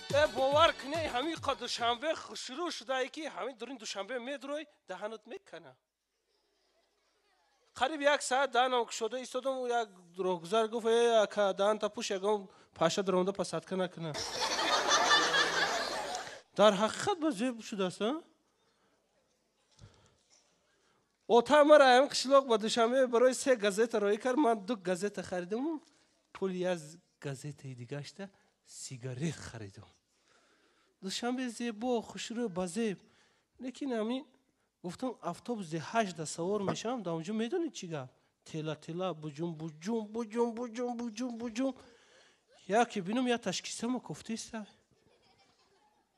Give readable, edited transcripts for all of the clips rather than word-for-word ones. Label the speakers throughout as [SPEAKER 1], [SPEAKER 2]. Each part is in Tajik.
[SPEAKER 1] Бовар кунед, ҳамин қа Душанбе шурӯъ шудае ки ҳамин дурин Душанбе медурой, даҳанат мекана. Қариб як саат даҳанам кушода истодам, як роҳгузар гуфт: э ака, даҳанта пӯш, ягон паша даромада посадка накуна. Дар ҳақиқат ба зеб шудааст, а? Ота мара ҳамин қишлоқ ба Душанбе барои се газета роӣ кард, ман ду газета харидаму пули як газетаи дигашта сигарет харидам. Душанбе зебо, хушрӯ, ба зеб. Лекин ҳамин гуфтам, автобус де 8-да савор мешавам, дар онҷо медонед чӣ гап? Тела тела, буҷум буҷум, буҷум буҷум, буҷум буҷум. Яке бинам, я ташкисама кофтеста.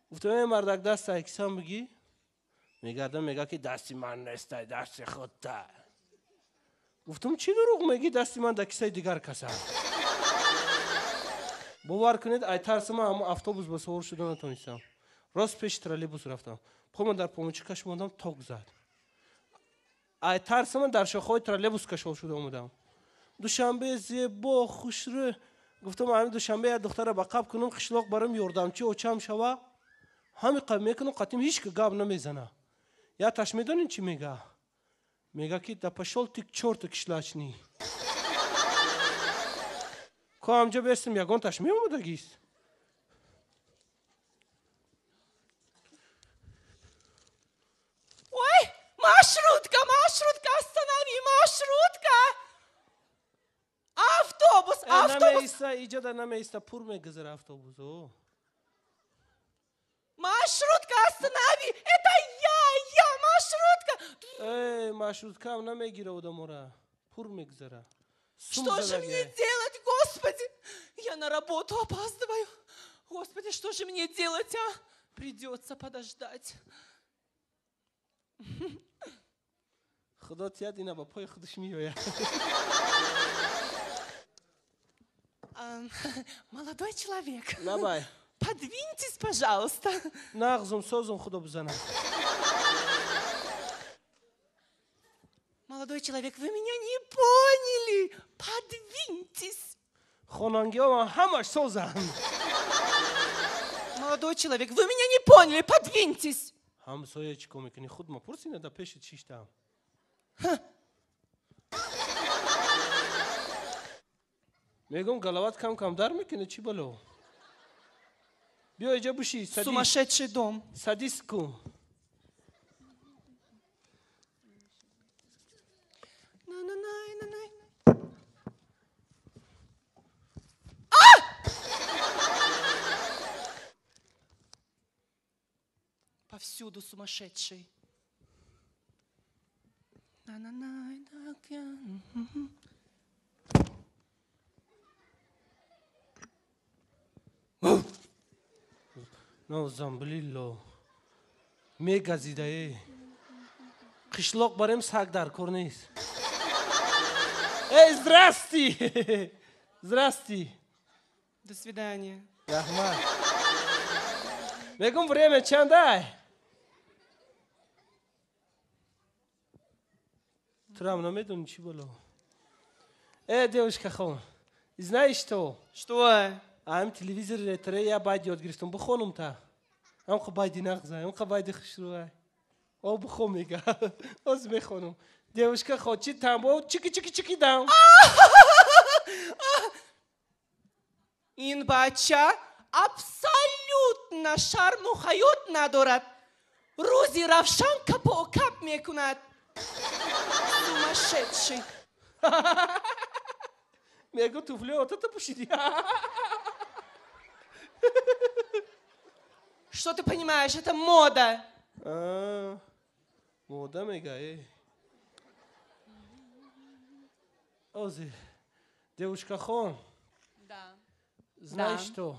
[SPEAKER 1] Гуфтам: э мардак, даста кисам бигӣ. Мегардам, мега ки дасти ман нестай, дасти худта. Гуфтам: чӣ дурӯғ мегӣ, дасти ман дар кисаи дигар каса. Бовар кунед, ай тарси ман ҳамон автобус ба савор шуда натонистам. Рост пеши троллейбус рафтам. Пома дар помочи каш мондам, ток зад. Ай тарси ман дар шохаҳои троллейбус кашол шуда омадам. Душанбе зебо, хушрӯ. Гуфтам, ҳамин Душанбе як духтара ба қаб кунам, қишлоқ барам ёрдамчи очам шава. Ҳамин қаб мекунам, қатим ҳеч ки гап намезана. Яташ медонед чӣ мега? Мега ки да пошёл ты к чёрту кишлачный. Ко ҳамҷо бестим, ягонташ меомадагист.
[SPEAKER 2] Ой, маршрутка, маршрутка, останови, маршрутка! Автобус, автобус!
[SPEAKER 1] Намеиста, иҷода намеиста, пур мегузара автобус. О.
[SPEAKER 2] Маршрутка, останови! Это я, маршрутка!
[SPEAKER 1] Э, маршруткаам намегира одамора. Пур мегузара.
[SPEAKER 2] Что же мне делать, господи? Я на работу опаздываю. Господи, что же мне делать, а? Придется подождать.
[SPEAKER 1] Худо тият, ина ба пои худаш меояд.
[SPEAKER 2] Молодой человек.
[SPEAKER 1] Лабай.
[SPEAKER 2] Подвиньтесь, пожалуйста.
[SPEAKER 1] Нағзум, созум, худо бизанад.
[SPEAKER 2] Молодой человек, вы меня не поняли. Подвиньтесь.
[SPEAKER 1] Хонангиҳо ҳамаш созанд.
[SPEAKER 2] Молодой человек, вы меня не поняли. Подвиньтесь.
[SPEAKER 1] Ҳамсоя, чӣ кор мекунӣ? Худ ма пурсина, да пеши чиштам. Мегӯм, галават кам кам дар мекунӣ, чӣ бало? Биё иҷа буши.
[SPEAKER 2] Сумасшедший дом.
[SPEAKER 1] Садись кун.
[SPEAKER 2] На-на-най-на-най. А! Повсюду сумасшедший. На-на-най, на.
[SPEAKER 1] Нозамблилло. Мегазидае. Қишлоқ барем, саг дар кор нест. Эй, здрасти! Здрасти.
[SPEAKER 2] До свидания.
[SPEAKER 1] Раҳмат. Мегум, время чандай? Турам намедонӣ, чӣ бало? Э, девушка хон, знаешь что?
[SPEAKER 2] Что?
[SPEAKER 1] Ам телевизор ретре я байди ёд гирифтам, бихонум та. Амқа байди нағзай, амқа байди хушрӯай. О, бихон мега. Оз мехонум. Девушка хочет тамбо чики чики чики дам.
[SPEAKER 2] Ин бача абсолютно шарму ҳаёт надорад. Рӯзи равшан капокап мекунад. Сумасшедший.
[SPEAKER 1] Мегу, туфли отата пӯшидӣ.
[SPEAKER 2] Что ты понимаешь? Это мода.
[SPEAKER 1] А, мода мега, э. Ози, девушка хон.
[SPEAKER 2] Да.
[SPEAKER 1] Знаешь
[SPEAKER 2] Да.
[SPEAKER 1] что?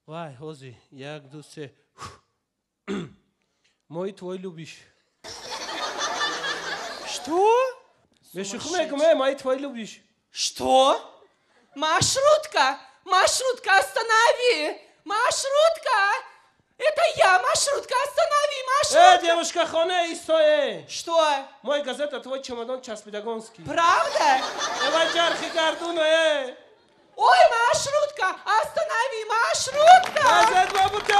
[SPEAKER 1] Вай, Ози, як, ду, се. Мой твой любишь.
[SPEAKER 2] Что?
[SPEAKER 1] Бешуху мегум, э, мой твой любишь.
[SPEAKER 2] Что? Маршрутка! Маршрутка, останови! Маршрутка! Это я, маршрутка, останови, маршрутка!
[SPEAKER 1] Э, девушка хона, истое.
[SPEAKER 2] Что?
[SPEAKER 1] Мой газета, твой чемодан часпидагонский.
[SPEAKER 2] Правда?
[SPEAKER 1] Эва чархи гардуна, э.
[SPEAKER 2] Ой, маршрутка, останови, маршрутка! Маршрутка!
[SPEAKER 1] Газет ма бурдем.